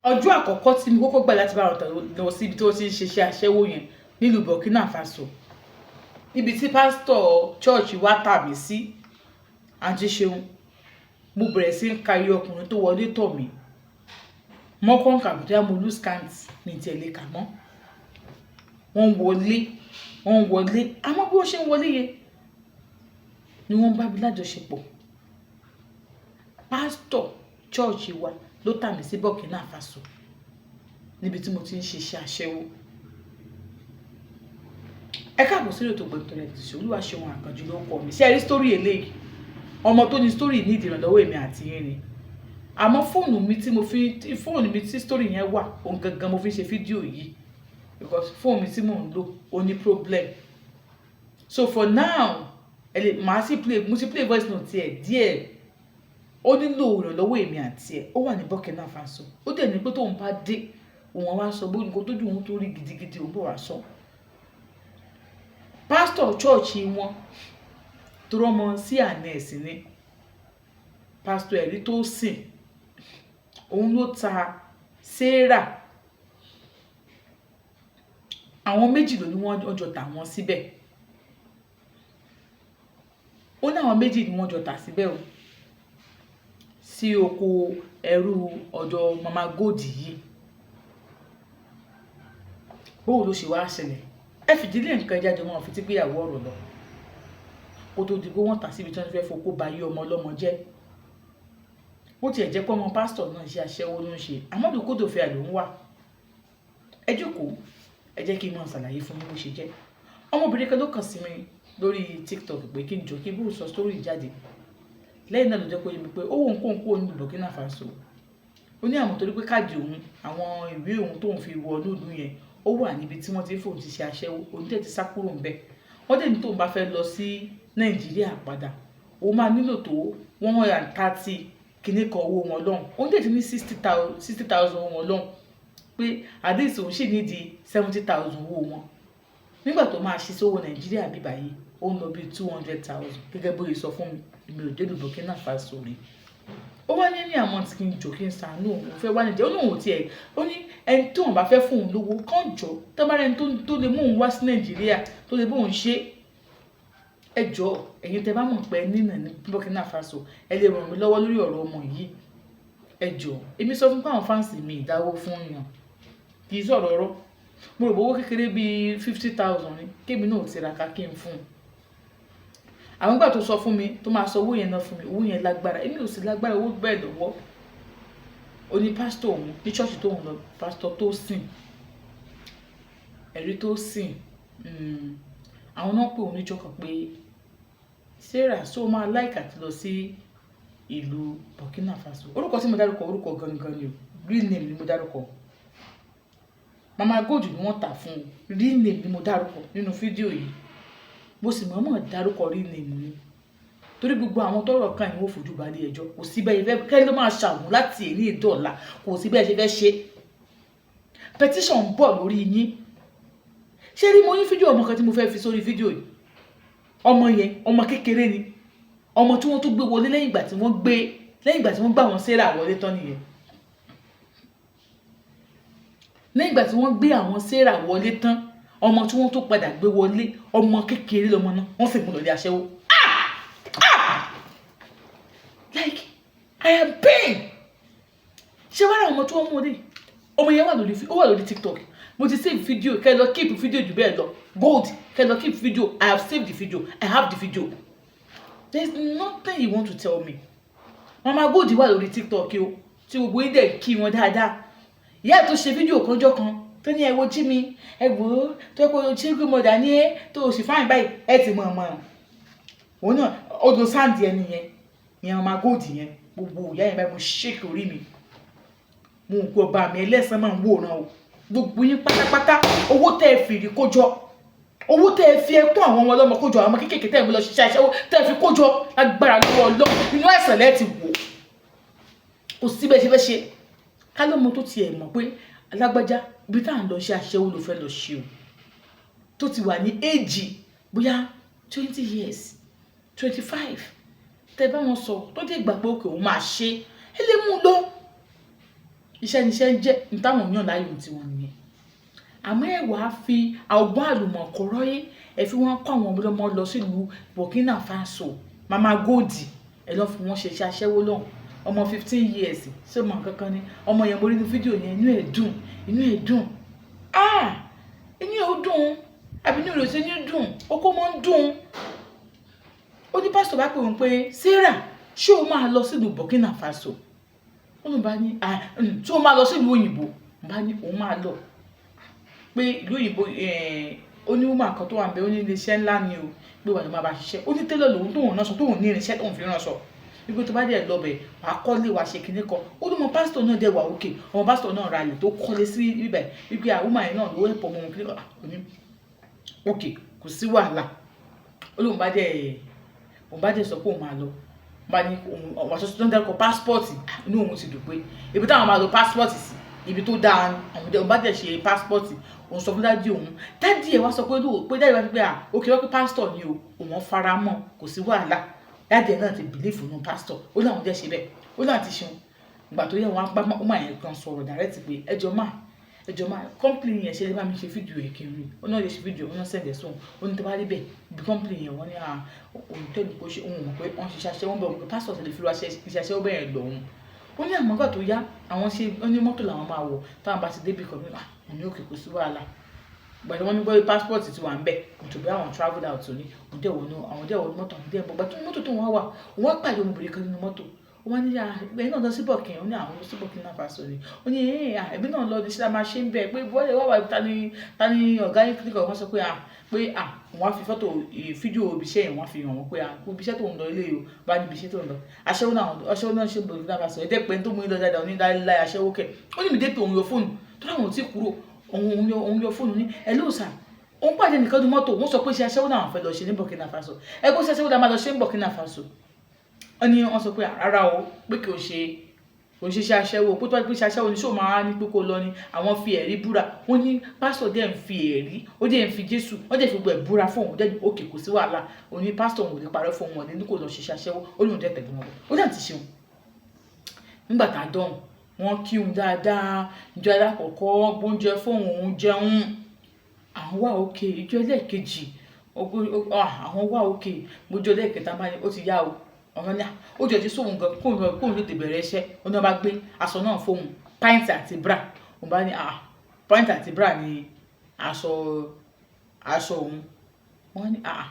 Ọjọ́ àkọ́kọ́ tí mo kọ́kọ́ gbà láti bá wọn lọ síbi tí wọ́n ti ń ṣiṣẹ́ aṣẹ́wó yẹn nílùú Burkina Faso, níbi tí pásítọ̀ church wa tà mí sí, Àǹtí Ṣeun, mo bẹ̀rẹ̀ sí ń ka iye ọkùnrin tó wọlé tọ̀ mí. Mọ́kànká bóyá mo lose count, mi tiẹ̀ lè kà mọ́. Wọ́n ń wọlé, wọ́n ń wọlé. Àmọ́ bí wọ́n ṣe ń wọlé yẹn ni wọ́n bá mi lájọṣepọ̀. Pásítọ̀ church wa ló tà mí sí Burkina Faso níbi tí mo ti ń ṣiṣẹ́ aṣẹ́wó. Ẹ káàbọ̀ sórí ètò Gbẹ̀mí Tọ́lá ṣe. Olúwaṣeun Àkànjí ló kọ mi. Ṣé ẹ rí story eléyìí? Ọmọ tó ní story ní ìdìrànlọ́wọ́ èmi àti yín ni. Àmọ́ fóònù mi tí mo fi, fóònù mi tí story yẹn wà, òun gangan mo fi ń ṣe fídíò yìí, because fóònù mi tí mò ń lò ó ní problem. So for now, ẹ lè màá sì play, mo ti play voice note ẹ̀ díẹ̀. Ó nílò ìrànlọ́wọ́ èmi àti ẹ̀. Ó wà ní Burkina Faso. Ó dẹ̀ ní pé tóun bá dé, òun wá sọ bóyá nǹkan tójú òun tó rí gidigidi, òun bọ̀ wá sọ. Pásítọ̀ church wọn tó rọ́mọ sí àná ẹ̀sìn ni Pásítọ̀ Ẹ̀rí tó sìn, òun ló ta Sarah. Àwọn méjì ló ní wọ́n jọ tà wọ́n síbẹ̀. Ó ní àwọn méjì ni wọ́n jọ tà síbẹ̀ o, sí oko ẹrú ọ̀dọ̀ Mama Gold yìí. Bóun ló ṣe wá ṣẹlẹ̀? Ẹ fìdílé nǹkan jáde, wọn fi tí gbéyàwó ọ̀rọ̀ lọ kó tó di pé wọ́n tà síbi tí wọ́n ti fẹ́ fokó ba ayé ọmọ ọlọ́mọ jẹ́. Bó tiẹ̀ jẹ́ pé ọmọ pásítọ̀ náà ṣe aṣẹ́wó ló ń ṣe, àmọ́ dòkódò fẹ́ ló ń wà. Ẹ jókòó, ẹ jẹ́ kí n máa ṣàlàyé fún yín bó ṣe jẹ́. Ọmọbìnrin kan ló kàn sí mi lórí TikTok pé kí n jọ kí n bó sọ story jáde. Lẹ́yìn náà ló jẹ́ kó yé mi pé ó wù kóun kúrò ní Burkina Faso. Ó ní àmọ́ torí pé káàdì òun, àwọn ìwé òun tóun fi wọ inú ìlú yẹn, ó wà níbi tí wọ́n ti ń fòun ti ṣe aṣẹ́wó, òun dẹ̀ ti sá kúrò ńbẹ̀. Wọ́n dẹ̀ ní tóun bá fẹ́ lọ sí Nàìjíríà padà, òun máa nílò tó 130 kìíní kan owó wọn lọ́hùn. Òun dẹ̀ ti ní 60,000 owó wọn lọ́hùn, pé at least òun sì ní di 70,000 owó wọn. Nígbà tó máa ṣí sówó Nàìjíríà bí báyìí, ó ń lọ bí 200,000, gẹ́gẹ́ bó ṣe sọ fún mi. Èmi ò dé Burkina Faso rí. Ó wá ní àwọn tí kì í jọ kí n ṣàánú òun, òun fẹ́ wá Nàìjíríà. Ó ní òun ò tiẹ̀, ó ní ẹni tí òun bá fẹ́ fún òun lówó kàn jọ tó bá rẹni tó lè mú òun wá sí Nàìjíríà, tó lè bóun ṣe. Ẹ jọ, ẹ̀yin tẹ́ bá mọ̀ pé nínà ní Burkina Faso, ẹ lè ràn mí lọ́wọ́ lórí ọ̀rọ̀ ọmọ yìí, ẹ jọ. Èmi sọ fún pé àwọn fans mi ìdáwó fún yàn kì í sọ̀rọ̀ ọ̀rọ̀. Mo rò bówó kékeré bíi 50,000 ni kémi náà tiraka kí n fún un. Àwọn ìgbà tó sọ fún mi tó máa sọ owó yẹn náà fún mi, owó yẹn lágbára, èmi ò sì lágbára owó bẹ́ẹ̀ lọ́wọ́. Ó ní pásítọ̀ òun ní ṣọ́ọ̀ṣì tóun lọ, Pásítọ̀ tó sìn, Ẹ̀rí tó sìn, àwọn náà pè òun níjọ́ kan pé, "Sarah, so máa like àti lọ sí ìlú Burkina Faso?" Orúkọ tí mo dárúkọ, orúkọ gangan ni o, real name ni mo dárúkọ. Mama Gold ni wọ́n tà fún un. Real name ni mo dárúkọ nínú fídíò yìí. Mo sì mọ̀ọ́mọ̀ dárúkọ real name ni torí gbogbo àwọn tọ́rọ̀ kàn yín, wọ́n fojú balẹ̀ ẹjọ́. Kò sí bẹ́ẹ̀ fẹ́ kẹ́lí ló máa ṣàwọn láti èní ìdọ̀la, kò sí bẹ́ẹ̀ ṣe fẹ́ ṣe. Petition ń bọ̀ lórí yín. Ṣé rí, mo ní fídíò ọmọ kan tí mo fẹ́ fi sórí fídíò yìí. Ọmọ yẹn, ọmọ kékeré ni, ọmọ tí wọ́n tún gbé wọlé lẹ́yìn ìgbà tí wọ́n gbà wọ́n Sarah wọlé tán nìyẹn. Lẹ́yìn ìgbà tí wọ́n gbé àwọn Sarah wọlé tán, ọmọ tí wọ́n tún padà gbé wọlé, ọmọ kékeré lọmọ náà, wọ́n sì mú lọ lé aṣẹ́wó. Ah ah, like, I am pain. Ṣé wàá rà ọmọ tí wọ́n mú wọlé? Ọmọ yẹn wà lórí, ó wà lórí TikTok. Mo ti save video, kẹ́ lọ keep video jù bẹ́ẹ̀ lọ. Gold, kẹ́ lọ keep video. I have saved the video, I have the video. There is nothing you want to tell me. Mama Gold wà lórí TikTok o, tí gbogbo yín dẹ̀ kí wọn dáadáa. Ìyá tó ṣe fídíò kanjọ́ kan tó ní, "Ẹ wo jí mi, ẹ wò ó, tó kó ṣé gbé mọ̀dà ní ẹ tó o sì fáyìn báyìí." Ẹ ti mọ̀ mọ̀ òun náà, ó lo sáǹdì ẹni yẹn yẹn, Mama Gold yẹn. Gbogbo ìyá yẹn báyìí, mo ṣèkì orí mi, mo ń kó ọba mi ẹlẹ́sàn máa ń wòran o. Gbogbo yín pátápátá, owó tẹ́ ẹ fìrí kójọ, owó tẹ́ ẹ fi ẹkún àwọn ọmọ ọlọ́mọ kójọ, àwọn ọmọ kéékèèké tẹ́ ẹ mú lọ ṣiṣẹ́ aṣẹ́wó tẹ́ ẹ fi kójọ, lágbára lọ́wọ́ Ọlọ́run, inú ẹ̀sán lẹ́ẹ̀ ti wò. Kò sí bẹ́ẹ̀ ṣe fẹ́ ṣe. Ká lọ́mọ tó tiẹ̀ mọ̀ pé alágbájá, ibi tá à ń lọ ṣe aṣẹ́wó ló fẹ́ lọ ṣe o, tó ti wà ní éèjì bóyá 20 years, 25, tẹ́ bá wọn sọ tó dé gbà pé òkè òun máa ṣe, ẹ lè mú un lọ. Iṣẹ́ níṣẹ́ ń jẹ́ ní táwọn yàn láàyò tiwọn nìyẹn. Àmọ́ ẹ wàá fi ọgbọ́n àlùmọ̀kọ́rọ́ yìí, ẹ fi wọ́n kọ́ àwọn ọmọlọ́mọ lọ sílùú Burkina Faso, Mama Gold, ẹ lọ́ fi wọ́n ṣe iṣẹ́ aṣẹ́wó lọ́hùn. Ọmọ 15 years, ṣé o mọ nǹkan kan ni? Ọmọ yẹn, mo rí ní fídíò yẹn, inú ẹ̀ dùn, inú ẹ̀ dùn. Ah, inú ẹ̀ ó dùn àbí inú rẹ̀ ò ṣe ní dùn? Okó mọ́ ń dùn. Ó ní pásítọ̀ bá pè wọ́n pé, "Sarah, ṣé o máa lọ sílùú Burkina Faso?" Ó ní bá ní, "Ṣé o máa lọ sílùú òyìnbó?" Bá ní òun máa lọ, pé ìlú òyìnbó, ó ní woman kan tó wà níbẹ̀, ó ní iléeṣẹ́ ńlá ni o, pé wà ní máa bá ṣiṣẹ́. Ó ní télọ̀ lòun tóun ránṣọ, tóun ní irinṣẹ́ tóun fi ránṣọ, wípé tó bá dẹ̀ lọ bẹ̀, wàá kọ́lé, wàá ṣe kinní kan. Ó ní ọmọ pásítọ̀ náà dẹ̀ wà òkè, ọmọ pásítọ̀ náà ra ilẹ̀ tó kọ́lé sí ibẹ̀, wípé àwọn woman yẹn náà ló ẹ̀pọ̀ ọmọ òun kinní kan. Ó ní òkè, kò sí wàhálà. Ó lóun bá dẹ̀, òun bá dẹ̀ sọ pé òun máa lọ. Bá ní òun àṣọ tó ń dárúkọ passport, inú òun ti dùn pé ibi táwọn máa lo passport sí, ibi tó dáa ni. Àwọn òun bá dẹ̀ ṣe passport, òun sọ fún daddy òun. Daddy ẹ̀ wá sọ pé lóò pé daddy wá pé à òkè wọ́n pé pásítọ̀ ni o, òun fara mọ́, kò sí wàhálà. Daddy ẹ̀ náà ti believe nínú pásítọ̀. Ó láwọn dẹ̀ ṣe bẹ́ẹ̀, ó láwọn ti ṣeun. Ìgbà tó yẹ, wọn á bá ọmọ yẹn kan sọ̀rọ̀ direct pé, "Ẹjọ́ máa, ẹjọ́ máa, company yẹn, ṣe lè bá mi ṣe fídíò ẹ̀ kí n rí?" Ó náà lè ṣe fídíò, ó náà send ẹ̀ sóhun. Ó ní tó bá rí bẹ́ẹ̀ bí company yẹn, wọ́n ní à òun tẹ́lẹ̀ pé ó ṣe òun mọ̀ pé wọ́n ṣiṣẹ́ aṣẹ́wó bẹ́ẹ̀, pé pásítọ̀ tẹ̀lé fi wá iṣẹ́ aṣẹ́wó bẹ́ẹ̀ lọ́hùn. Ó ní àmọ́ ìgbà tó yá, àwọn ṣe, ó ní mọ́tò làwọn máa wọ̀ táwọn bá ti débi kan. Ní àwọn ní òkè, kò sí wàhálà. Ìgbà tí wọ́n ní pé passport ti wà ń bẹ̀ kò bí àwọn travel out ní òun dẹ̀ wọnú, àwọn dẹ̀ wọnú mọ́tò, àwọn dẹ̀ bọ̀. Gbà tó mọ́tò tó wọ́n wà, òun wá pàdé ọmọbìnrin kan nínú mọ́tò. Ó wá ní ẹ̀yin náà lọ sí Burkina? Ó ní àwọn lọ sí Burkina Faso ni. Ó ní ẹ̀mí náà lọ ní sílá máa ṣe ń bẹ̀ pé bọ́ọ̀lù wà wà, ta ni ọ̀gá yín kíkọ̀? Wọ́n sọ pé pé wọ́n á fi fọ́tò fídíò ibi iṣẹ́ yẹn, wọ́n á fi hàn wọ́n pé ibi iṣẹ́ tó ń lọ ilé o, bá ní ibi iṣẹ́ tó ń lọ, aṣẹ́wó náà, aṣẹ́wó náà ṣe Burkina Faso. Ẹ̀dẹ́ pé tó mú yín lọ dáadáa ní láéláé, aṣẹ́wó kẹ̀. Ó ní mi dé pé òun yọ fóònù tó láwọn ò tí kúrò, òun yọ fóònù ní ẹ̀ lóòsà, òun pàdé nìkan ní mọ́tò, wọ́n sọ pé ṣe aṣẹ́wó náà fẹ́ lọ ṣe ní Burkina Faso. Ẹgbẹ́ ṣe aṣẹ́wó náà máa lọ ṣe ní Burkina Faso? Wọ́n ní wọ́n sọ pé rárá o, pé kò ṣe, kò ń ṣiṣẹ́ aṣẹ́wó, pé tó bá pé ṣe aṣẹ́wó ni, ṣó máa ní pé kó lọ ni? Àwọn fi ẹ̀rí búra. Wọ́n ní pásítọ̀ dẹ̀ ń fi ẹ̀rí, ó dẹ̀ ń fi Jésù, wọ́n dẹ̀ fi gbogbo ẹ̀ búra fún òun. Dẹ̀ òkè, kò sí wàhálà. Òun ní pásítọ̀ òun ò lè parọ́ fún òun, ní kò lọ ṣiṣẹ́ aṣẹ́wó. Ó lóun dẹ̀ tẹ̀lé wọn lọ. Ó dẹ̀ ti ṣeun. Nígbà tá a dọ̀hùn, wọ́n kí òun dáadáa. Ìjọ alákọ̀ọ́kọ́, wọ́n gbóúnjẹ fóun, òun jẹun, àwọn wà òkè. Ìjọ ẹlẹ́ẹ̀kejì, àwọn wà òkè. Gbójú ẹlẹ́ẹ̀kẹta bá ní ó ti yá o, ọ̀rọ̀ ní ó jẹ́ ti sóhun gan kóun lọ, kóun tètè bẹ̀rẹ̀ iṣẹ́. Ó ní wọ́n bá gbé aṣọ náà fóun, pant àti bra. Òun bá ní, "Ah, pant àti bra ni aṣọ òun?" Wọ́n ní, "Ah,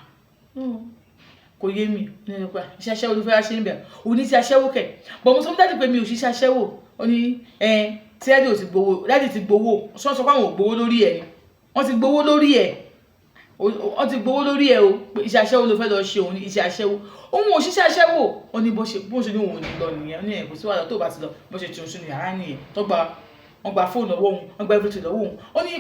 kò yé mi." Ní ẹni pé iṣẹ́ aṣẹ́wó ló fẹ́ wá ṣe ń bẹ̀? Òun ní iṣẹ́ aṣẹ́wó kẹ̀ bọ̀. Mo sọ fún daddy pé mi ò ṣiṣẹ́ aṣẹ́wó. Ó ní ẹ tí daddy ò ti gbowó, daddy ti gbowó. Sọ sọ pé àwọn ò gbowó lórí ẹ̀ ni wọ́n ti gbowó lórí ẹ̀, wọ́n ti gbowó lórí ẹ̀ o, pé iṣẹ́ aṣẹ́wó ló fẹ́ lọ ṣe. Òun ní iṣẹ́ aṣẹ́wó, òun ò ṣiṣẹ́ aṣẹ́wó. Ó ní bó ṣe ní òun ò ní lọ nìyẹn. Ó ní ẹ̀ kò sí wàhálà, tó bá ti lọ. Bó ṣe tún sínú yàrá nìyẹn, tó gba, wọ́n gba fóònù lọ́wọ́ òun, wọ́n gba everything lọ́wọ́ òun. Ó ní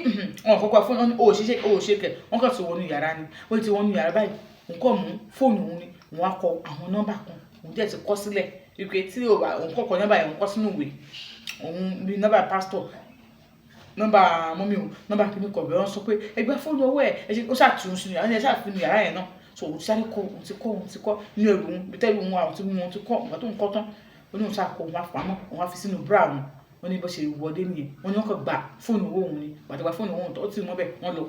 wọn kọ́kọ́ gba fóònù. Ó ní o ò ṣiṣẹ́, o ò ṣe kẹ̀. Wọ́n kàn ti wọnú yàrá ni. Ó ti wọnú yàrá báyìí, òun kàn mú fóònù òun ni, òun á kọ àwọn nọ́mbà kan. Òun dẹ̀ ti kọ sílẹ̀ wípé tí òun kọ́kọ́ nọ́mbà yẹn, òun kọ sínú ìwé òun, bí nọ́mbà pásítọ̀, nọ́mbà mummy òun, nọ́mbà kìíní kọ̀ bẹ́ẹ̀. Wọ́n sọ pé ẹ gba fóònù ọwọ́ ẹ̀, ẹ ṣe. Ó ṣàtúnṣe sínú yàrá ẹ̀, ṣàfihàn yàrá yẹn náà. So òun ti sáré kọ, òun ti kọ, òun ti kọ nínú ẹrù òun, bí tẹ́lẹ̀ òun àwọn tí wọ́n ti kọ́. Ìgbà tó ń kọ́ tán, ó ní òun ṣàkó, òun á pamọ́, òun á fi sínú bra òun. Wọ́n ní bó ṣe wọlé nìyẹn. Wọ́n ní wọ́n kàn gba fóònù owó òun ni. Gbàtà gba fóònù owó òun tó ti mọ́ bẹ́ẹ̀, wọ́n lọ.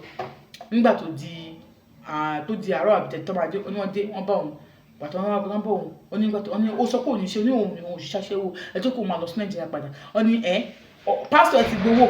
Nígbà tó di àárọ̀ àbí tó máa dé, ó ní wọ́n dé, wọ́n bá òun. Gbàtà wọ́n bá òun, ó ní gbàtà wọ́n ní ó sọ pé òun ní ṣe, ó ní òun ní òun ṣiṣẹ́ aṣẹ́wó, ẹ jẹ́ kó máa lọ sí Nàìjíríà padà. Wọ́n ní ẹ pásítọ̀ ti gbowó,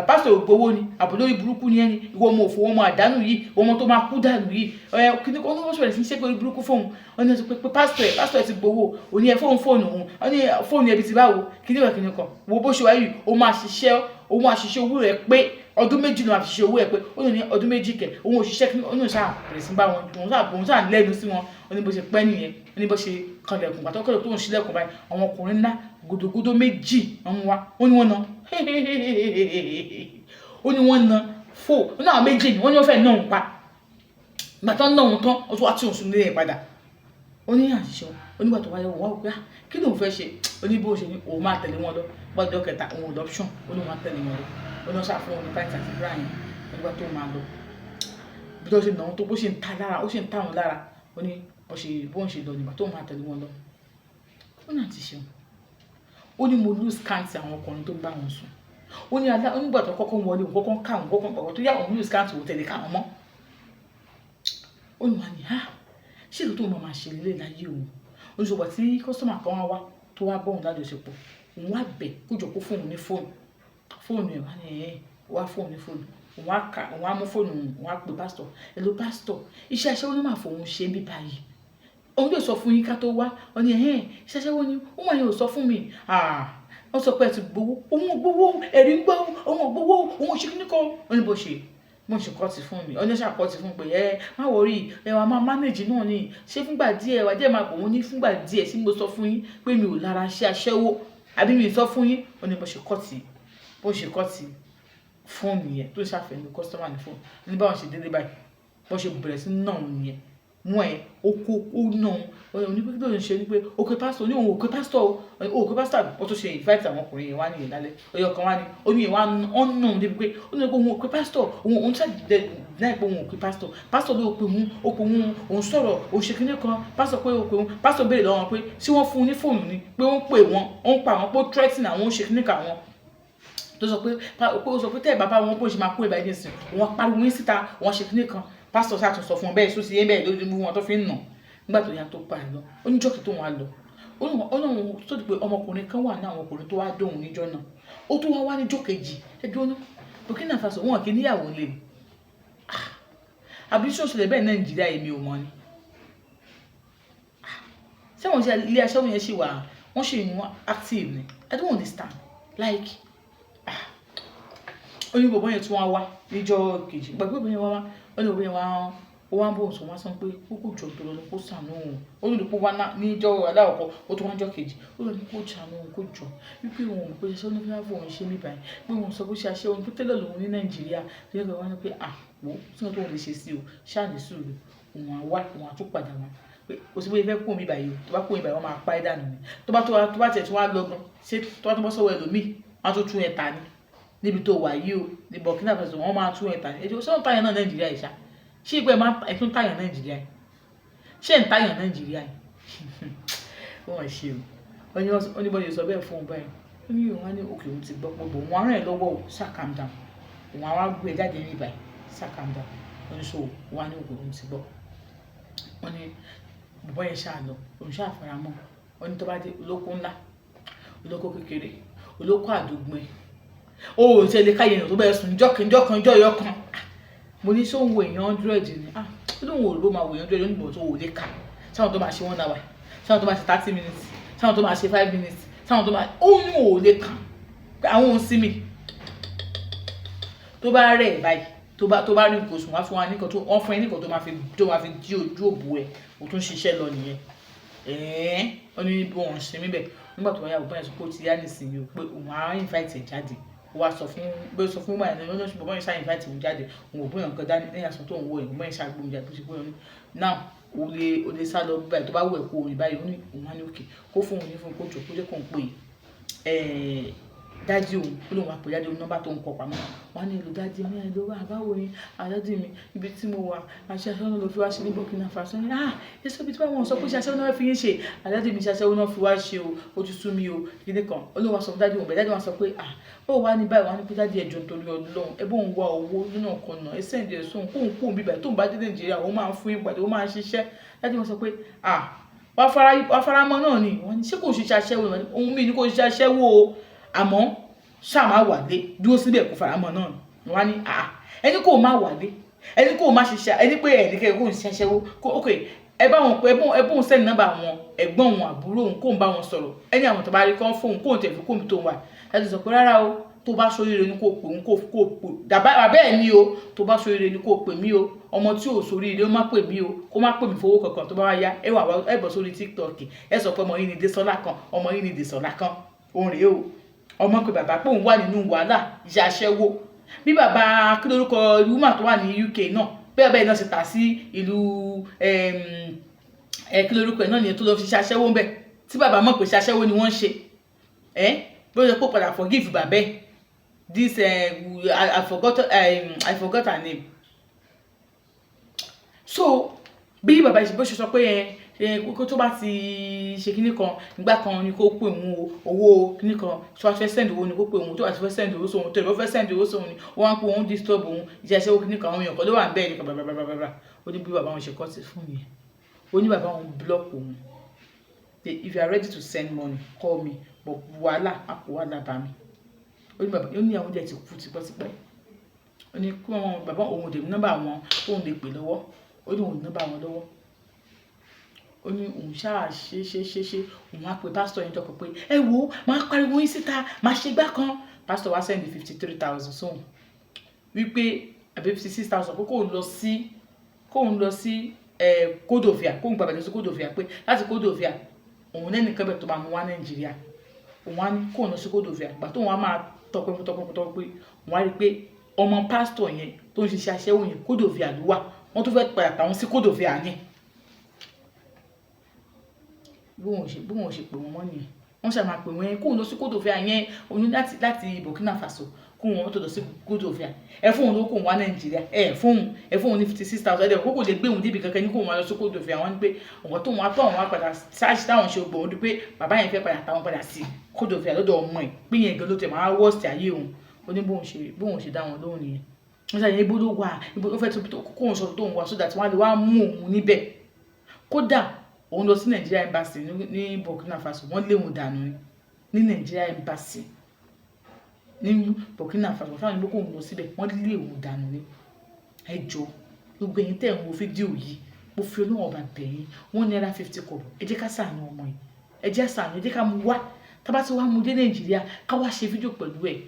pásítọ̀ ò gbowó ni àbò lórí burúkú ni ẹni, ìwọ ọmọ òfò, ọmọ àdánù yìí, ọmọ tó máa kú dànù yìí, ẹ kíní kan. Wọ́n sọ̀rọ̀ sí ṣé pé burúkú fóun. Wọ́n ní pé pásítọ̀ ẹ ti gbowó, òní ẹ fóun fóònù òun. Wọ́n ní fóònù ẹbí ti báwo, kíní kan kíní kan. Wo bó ṣe wáyé, ó máa ṣiṣẹ́, ó máa ṣiṣẹ́ owó rẹ̀ pé ọdún 2 ló máa fi ṣiṣẹ́ owó ẹ̀ pé. Ó ní ọdún 2 kẹ̀, òun ò ṣiṣẹ́ kíní. Ó ní òun ṣáà bẹ̀rẹ̀ sí bá wọn, òun ṣáà lẹ́nu sí wọn. Ó ní bó ṣe pẹ́ nìyẹn. Ó ní bó ṣe kanlẹ̀kùn, pàtó kọlẹ̀kùn tó ń ṣílẹ̀kùn báyìí, àwọn ọkùnrin ńlá gòdògòdò méjì wọ́n mú wá. Ó ní wọ́n na, ó ní wọ́n na fò. Ó ní àwọn méjì ni wọ́n ní wọ́n fẹ́ ná òun pa. Ìgbà tó ń ná òun tán, ó tún wá tí òun sùn nílé padà. Ó ní àṣìṣe. Ó nígbà tó wáyé, wọ́n wá pé kí lóun fẹ́ ṣe? Ó ní bó ṣe ní òun máa tẹ̀lé wọn lọ. Gbọ́dọ̀ kẹta, òun ò l'option, ó ní òun máa tẹ̀lé wọn lọ. Ó ní wọ́n ṣàfihàn òun ní pant àti bra yẹn. Nígbà tó máa lọ, bí tó ṣe nà án tó, bó ṣe ń ta lára, ó ṣe ń ta òun lára. Ó ní bó ṣe bó ń ṣe lọ nígbà tó máa tẹ̀lé wọn lọ. Ó náà ti ṣeun. Ó ní mo lose count àwọn ọkùnrin tó ń bá wọn sùn. Ó ní alá onígbà tó kọ́kọ́ wọlé, òun kọ́kọ́ ń ká òun kọ́kọ́ pàpọ̀ tó yá, òun lose count, òun tẹ̀lé ká wọn mọ́. Ó ní wà ní ha, ṣé èyí tó máa máa ṣe lélẹ̀ láyé òun? Ó ní ṣùgbọ́n tí customer kan wá wá tó wá bọ́ òun lájọṣepọ̀, òun wá bẹ̀ kó jọ kó fóun ní fóònù. Fóònù ẹ̀ wá ní ẹ̀ wá fóònù ní fóònù. Òun á kà, òun á mú fóònù, òun á pe pásítọ̀. "Hello, pásítọ̀, iṣẹ́ aṣẹ́wó ló máa fòun ṣe ń bí báyìí. Òun yóò sọ fún yín ká tó wá." Ó ní ẹ̀hẹ́n, iṣẹ́ aṣẹ́wó ni ó wà yẹn, ò sọ fún mi. Wọ́n sọ pé ẹ ti gbowó. Òun ò gbowó, ẹ̀rí ń gbọ́, òun ò gbowó, òun ò ṣe kíní kan. Ó ní bó ṣe cut fún mi. Ó ní ṣáà cut fún pé ẹ má worry, ẹ wà máa manage náà ni, ṣé fúngbà díẹ̀ wà díẹ̀ máa bò wọ́n ní fúngbà díẹ̀ sí. Mo sọ fún yín pé mi ò lára ṣe aṣẹ́wó, àbí mi sọ fún yín? Ó ní bó ṣe cut fóònù yẹn tó ṣàfihàn customer ní fóònù. Ní báwọn ṣe délé báyìí, bó ṣe bẹ̀rẹ̀ sí náà nìyẹn mú ẹ ó kó ó nà ó ní pé kí ló ń ṣe ni pé òkè pásítọ̀ ní òun òkè pásítọ̀ o, òkè pásítọ̀. Ó tún ṣe invite àwọn ọkùnrin yẹn wá nìyẹn lálẹ́ ọyọ kan wá ní. Ó ní yẹn wá ó nà òun débi pé ó ní pé òun òkè pásítọ̀, òun ṣàdé náà pé òun òkè pásítọ̀. Pásítọ̀ ló pe òun, ó pe òun, òun sọ̀rọ̀, òun ṣe kíní kan. Pásítọ̀ pé ó pe òun. Pásítọ̀ béèrè lọ́wọ́ wọn pé ṣé wọ́n fún un ní fóònù ni, pé ó ń pè wọ́n, ó ń pa àwọn, pé ó threaten àwọn, ó ń ṣe kíní kan àwọn tó sọ pé ó sọ pé tẹ́ ẹ̀ bàbá wọn bó ṣe máa kó ìbá ẹni sìn, òun pariwo yín síta, òun ṣe kíní kan. Pásítọ̀ ṣáà tún sọ fún wọn bẹ́ẹ̀, sósì yẹn bẹ́ẹ̀ lórí mú wọn tó fi ń nà. Nígbà tó yá tó pa ẹ̀ lọ, ó ní jọ́kì tó wọn á lọ, ó ní òun tó di pé ọmọkùnrin kan wà ní àwọn ọkùnrin tó wá dóhùn níjọ́ náà, ó tún wá wá níjọ́ kejì. Ẹjọ́ náà, Burkina Faso, wọn kì í níyàwó lè àbí ṣó ṣẹlẹ̀ bẹ́ẹ̀? Nàìjíríà èmi ò mọ̀ ni. Ṣé wọ́n ṣe ilé aṣẹ́wó yẹn ṣì wà, wọ́n ṣì ń active ni? I don't understand. Like, ó ní bọ̀bọ́ yẹn tún wá wá níjọ́ kejì. Gbàgbé bọ̀bọ́ yẹn wá wá, ó ní bọ̀bọ́ yẹn wá, ó wá ń bọ̀ sọ wá sọ pé kókó jọ tó lọ, kó ṣàánú òun. Ó ní kó wá níjọ́ aláwọ̀kọ́, ó tún wá níjọ́ kejì. Ó lọ ní kó ṣàánú òun, kó jọ wípé òun pé ṣe ló fẹ́ fún òun ṣe mí báyìí, pé òun sọ pé ṣe aṣẹ́wó pé tẹ́lẹ̀ lòun ní Nàìjíríà tó yẹ kó wá ní pé à wò tí wọ́n tó lè ṣe sí o, ṣáà ní sùúrù, òun á wá, òun á tún padà wá, pé kò sí bóyá fẹ́ kó mi báyìí o, tó bá kó mi báyìí, wọ́n máa pa ẹ́ dànù ni. Tó bá tiẹ̀ tún wá lọ gan, ṣé tó bá tún bọ́ sọ́wọ́ ẹlòmíì, wọ́n á tún tún ẹ̀ ta ni níbi tó wà yìí o. Ní Burkina Faso, wọ́n máa tún ẹ̀ ta ni. Ẹjọ́ sọ́wọ́n táyà náà Nàìjíríà yìí ṣá, ṣé ìpẹ́ máa ẹ̀ tún táyà Nàìjíríà yìí? Ṣé ń táyà Nàìjíríà yìí? Wọ́n ṣe o. Ó ní bọ́ọ̀lù sọ bẹ́ẹ̀ fún un báyìí. Ó ní òun á ní òkè, òun ti gbọ́ pé òun á ràn ẹ́ lọ́wọ́ o, ṣáà calm down, òun á wá gbé ẹ jáde ní ìbàyìí, ṣáà calm down. Ó ní so òun á ní òkè, òun ti gbọ́. Wọ́n ní bọ̀bọ́ yẹn ṣáà lọ, òun ṣáà fara mọ́. Ó ní tó bá dé, olóko ńlá, olóko kékeré, olóko àdúgbò ẹ̀, ó ò ṣe lè káyé èèyàn tó bẹ́ẹ̀ sùn jọ́kan jọ́kan jọ́ ọyọ́ kan. Mo ní sóhun wo èèyàn 100 ni? Ah, ó lóun ò ló máa wo èèyàn 100. Ó ní bọ̀ tó wò lè kà sáwọn tó máa ṣe one hour, sáwọn tó máa ṣe 30 minutes, sáwọn tó máa ṣe 5 minutes, sáwọn tó máa, ó ní ò lè kà àwọn òun sí mi. Tó bá rẹ̀ báyìí, tó bá rí nǹkan oṣù, wọ́n á fún wa nǹkan tó wọ́n fún ẹ nǹkan tó máa fi dí ojú òbò ẹ̀, ó tún ṣiṣẹ́ lọ nìyẹn. Ẹ̀ẹ́n, ó ní bí wọ́n ṣe mí bẹ̀. Nígbà tó wáyà, bàbá yẹn sọ pé ó ti yá nísìnyí o, pé òun á invite ẹ̀ jáde. Ó wá sọ fún bó sọ fún wáyà náà, ó ní bàbá yẹn ṣáà invite òun jáde, òun ò bóyá nǹkan dání lẹ́yìn aṣọ tó ń wọ̀ yìí. Bàbá yẹn ṣáà gbóhùn jáde bó ṣe bóyá ní now o lè sá lọ báyìí, tó bá wù ẹ́ kó rìn báyìí. Ó ní òun á ní òkè kó fún òun ní fún kó jọ kó jẹ́ kó ń pè é daddy òun. Ó lóun wá pè daddy òun, nọ́mbà tó ń kọ pamọ́. Wọ́n á ní èlò daddy ní èlò wà, báwo ni àdádì mi, ibi tí mo wà, àṣẹ aṣẹ́wó náà ló fi wá ṣe ní Burkina Faso ní. Ah, èso ibi tí wọ́n sọ pé ṣe aṣẹ́wó náà fi yín ṣe, àdádì mi, ṣe aṣẹ́wó náà fi wá ṣe o, ó ti sú mi o, kíní kan. Ó lóun wá sọ fún daddy òun bẹ́ẹ̀. Daddy wọn sọ pé ah, ó wà ní báyìí. Wọ́n á ní pé daddy, ẹ̀jọ̀ nítorí Ọlọ́run, ẹ bóun wá owó nínú ọkọ̀ náà, ẹ send ẹ̀ sóhun, kóun kóun bíbẹ̀, tóun bá dé Nàìjíríà, òun máa fún yín padà, òun máa ṣiṣẹ́. Daddy wọn sọ pé ah, wàá fara mọ́ náà ni. Wọ́n ní ṣé kò ṣiṣẹ́ aṣẹ́wó? Òun mi ní kò ṣiṣẹ́ aṣẹ́wó o, àmọ́ ṣáà má wàlé, dúró síbẹ̀ kó faramọ́ náà ni. Wọ́n á ní à ẹni kò má wàlé, ẹni kò má ṣiṣẹ́, ẹni pé ẹni kẹ́ kó ń ṣiṣẹ́ aṣẹ́wó kó ok, ẹ bá wọn pé ẹ bóun send nọ́mbà àwọn ẹ̀gbọ́n òun, àbúrò òun, kóun bá wọn sọ̀rọ̀, ẹni àwọn tó bá rí kán fóun, kóun tẹ̀ fi kóun tó wà. Ẹ ti sọ pé rárá o, tó bá ṣoríire ni kò pè òun, kò pè dàbá bẹ́ẹ̀ ni o, tó bá ṣoríire ni kò pè mí o, ọmọ tí ò ṣoríire ó má pè mí o, kó má pè mí fowó kankan. Tó bá wá yá, ẹ wà ẹ bọ̀ sórí TikTok, ẹ sọ pé ọmọ yìí ni Désọlá kan, ọmọ yìí ni Désọlá kan, òun rèé o, ọmọ pé bàbá pé òun wà nínú wàhálà iṣẹ́ aṣẹ́wó. Bí bàbá kí lórúkọ woman tó wà ní UK náà bẹ́ẹ̀ bẹ́ẹ̀ náà ṣe tà sí ìlú ẹ, kí lórúkọ ẹ̀ náà nìyẹn tó lọ fi ṣe aṣẹ́wó ń bẹ̀, tí bàbá mọ̀ pé ṣe aṣẹ́wó ni wọ́n ń ṣe ẹ́, bí ó ṣe kó padà forgive bàbá ẹ̀. This I forgot her name. So bí bàbá bó ṣe sọ pé ẹ Ṣe kó tó bá ti ṣe kíní kan nígbà kan ni kó pè òun o, owó kíní kan tó bá fẹ́ send owó ni kó pè òun, tó bá ti fẹ́ send owó sóhun, tó bá fẹ́ send owó sóhun ni wọ́n á pé òun disturb òun, iṣẹ́ aṣẹ́wó kíní kan, àwọn èèyàn kan ló wà ń bẹ́ẹ̀ ní kan bàbàbàbàbà. Ó ní bí bàbá òun ṣe kọ́ sí fún yẹn, ó ní bàbá òun block òun. "If you are ready to send money, call me, but wàhálà má kó wàhálà bá mi." Ó ní bàbá, ó ní àwọn dẹ̀ ti kú tipẹ́tipẹ́. Ó ní kí wọn bàbá òun ò dé nọ́mbà wọn tóun lè pè lọ́wọ́. Ó ní òun nọ́mbà wọn lọ́wọ́. Ó ní òun ṣáà ṣe ṣe ṣe ṣe, òun á pe pásítọ̀ yẹn jọkọ̀ pé ẹ wo, máa pariwo yín síta, máa ṣe gbá kan. Pásítọ̀ wá send 53,000 sóhun, wípé àbí 56,000, pé kóun lọ sí Côte d'Ivoire, kóun gbàgbé lọ sí Côte d'Ivoire, pé láti Côte d'Ivoire òun lẹ́nìkan bẹ̀ tó máa mú wá Nàìjíríà. Òun á ní kóun lọ sí Côte d'Ivoire. Gbà tóun á máa tọpinpin tọpinpin tọpinpin, òun á rí i pé ọmọ pásítọ̀ yẹn tó ń ṣiṣẹ́ aṣẹ́wó yẹn, Côte d'Ivoire ló wà. Wọ́n tún fẹ́ padà tàwọn sí Côte d'Ivoire ní. Bí wọn ṣe pè wọ́n mọ́ nìyẹn. Wọ́n ṣe máa pè wọ́n yẹn kóun lọ sí Côte d'Ivoire yẹn. Òun láti Burkina Faso kóun wọ́n tó lọ sí Côte d'Ivoire. Ẹ fóun ló kóun wá Nàìjíríà, ẹ fóun ní 56,000. Ẹ dẹ̀ kókò lè gbé òun débi kankan ní kóun wá lọ sí Côte d'Ivoire. Wọ́n ní pé ọ̀gá tóun wá tó àwọn wá padà ṣáàṣì táwọn ṣe gbòó pé bàbá yẹn fẹ́ padà táwọn padà sí Côte d'Ivoire lọ́dọ̀ ọmọ ẹ̀, pé yẹn gan ló tẹ̀ máa worst ayé òun. Ó ní bóun ṣe dá wọn lóhùn nìyẹn. Wọ́n ṣàyẹn ibo ló wà, ibo ló fẹ́ tó kóun sọ tóun wà, so that wọ́n á lè wá mú òun níbẹ̀. Kódà òun lọ sí Nigeria Embassy ní Burkina Faso, wọ́n lé òun dànù ní Nigeria Embassy ní Burkina Faso. Fáwọn ìlú kóun lọ síbẹ̀, wọ́n lé òun dànù ní. Ẹ jọ̀ọ́, gbogbo ẹ̀yin tẹ́ ń wo fídíò yìí, mo fi Ọlọ́run Ọba bẹ̀ yín, ₦1.50, ẹ jẹ́ ká ṣàánú ọmọ yìí. Ẹ jẹ́ ṣàánú, ẹ jẹ́ ká mú wá. Tá bá ti wá mú dé Nàìjíríà, ká wá ṣe fídíò pẹ̀lú ẹ̀.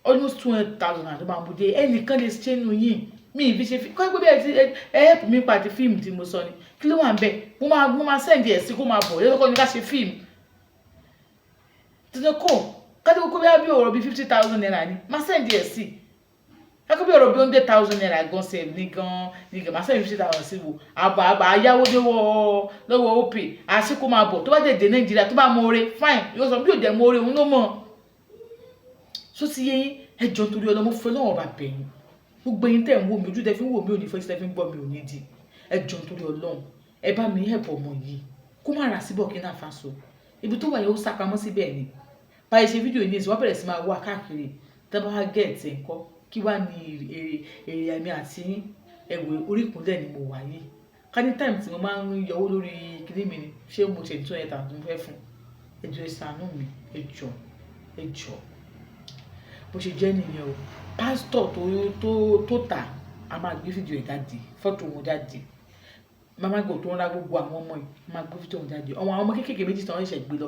Almost 200,000 àti máa mú dé. Ẹnìkan lè ṣe nù yín mi ì fi ṣe kọ́ pé bẹ́ẹ̀ tí ẹ help mi pàdé fíìmù tí mo sọ ni. Kí ló wà ń bẹ̀? Mo máa send ẹ̀ sí kó máa bọ̀ lẹ́kọ̀ọ́ ní ká ṣe fíìmù tuntun kò kájú kó bí ọ̀rọ̀ bíi ₦50,000 ni máa send ẹ̀ sí. Kákó bí ọ̀rọ̀ bíi ₦100,000 gan sẹ̀ ní gan ní gan, máa send 50,000 sí wo àbọ̀ àbọ̀ àyáwó lọ́wọ́ lọ́wọ́ Opay àṣẹ kó máa bọ̀. Tó bá dẹ̀ dé Nàìjíríà, tó bá mọ oore, fine, yóò sọ bí ò dẹ̀ mọ oore, òun ló mọ̀. So ti yé yín? Ẹ jọ̀ọ́, nítorí Ọlọ́mọ fẹ́ lọ́wọ́ bá bẹ̀ yín, gbogbo ẹ̀yin tẹ́ ń wò mí, ojú tẹ́ fi ń wò mí ò ní fẹ́, tẹ́ fi ń gbọ́ mi ò ní di. Ẹ jọ̀ọ́, nítorí Ọlọ́run, ẹ bá mi help ọmọ yìí kó má rà sí Burkina Faso. Ibi tó wà yẹn, ó sápamọ́ síbẹ̀ ni. Báyìí ṣe fídíò yìí ní ìsìn, wọ́n bẹ̀rẹ̀ sí máa wá káàkiri. Tẹ́ bá wá get ẹ̀ ńkọ́? Kí wá ní èrè èrè àmì àti ẹ̀wẹ̀? Orí ìkúnlẹ̀ ni mo wà yìí. Ká ní time tí mo máa ń yọwó lórí kíní mi ni, ṣé mo ṣe 200,000 mo fẹ́ fún? Ẹ jọ̀ọ́, ẹ ṣàánú mi. Ẹ jọ̀ọ́, ẹ jọ̀ọ́. Bó ṣe jẹ́ nìyẹn o. Pásítọ̀ tó tà, a máa gbé fídíò ẹ̀ jáde, fọ́tò wọn jáde. Mama Gold tó ń ra gbogbo àwọn ọmọ yìí, a máa gbé fídíò wọn jáde. Ọmọ àwọn ọmọ kéékèèké méjì tí wọ́n ṣẹ̀ṣẹ̀ gbé lọ,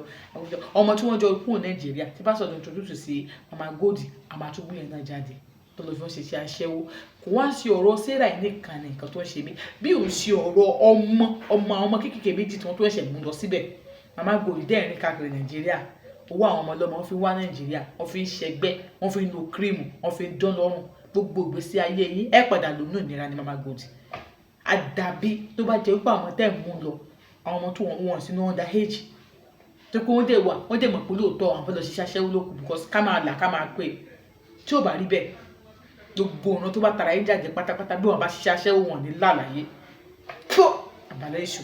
ọmọ tí wọ́n jọ kúrò Nàìjíríà tí pásítọ̀ tó introduce sí Mama Gold, a máa tún gbé yẹn náà jáde, tó lọ fi wọ́n ṣe iṣẹ́ aṣẹ́wó. Kò wá sí ọ̀rọ̀ Sarah yìí nìkan ní nǹkan tó ń ṣe mí, bí ò ṣe ọ̀rọ̀ ọmọ ọmọ àwọn ọmọ kéékèèké méjì tí wọ́n tó ṣẹ̀ṣẹ̀ mú lọ síbẹ̀. Mama Gold dẹ̀ rìn káàkiri Nàìjíríà, owó àwọn ọmọ ọlọ́mọ wọ́n fi wá Nàìjíríà, wọ́n fi ń ṣẹgbẹ́, wọ́n fi ń lo cream, wọ́n fi ń dán lọ́rùn. Gbogbo ìgbésí ayé yín, ẹ padà lónìí ìnira ní Mama Gold. Àdàbí tó bá jẹ́ wípé àwọn tẹ́ ń mú lọ, àwọn ọmọ tó wọ́n sínú under age, tó pé wọ́n dẹ̀ wà, wọ́n dẹ̀ mọ̀ pé lóòótọ́ àwọn fẹ́ lọ ṣiṣẹ́ aṣẹ́wó lókù, because ká máa là ká máa pè. Tí ò bá rí bẹ́ẹ̀, gbogbo ọ̀nà tó bá tara yín jáde pátápátá, bí wọ́n bá ṣiṣẹ́ aṣẹ́wó, wọn ní lálàyé tó àbálẹ̀ èṣù.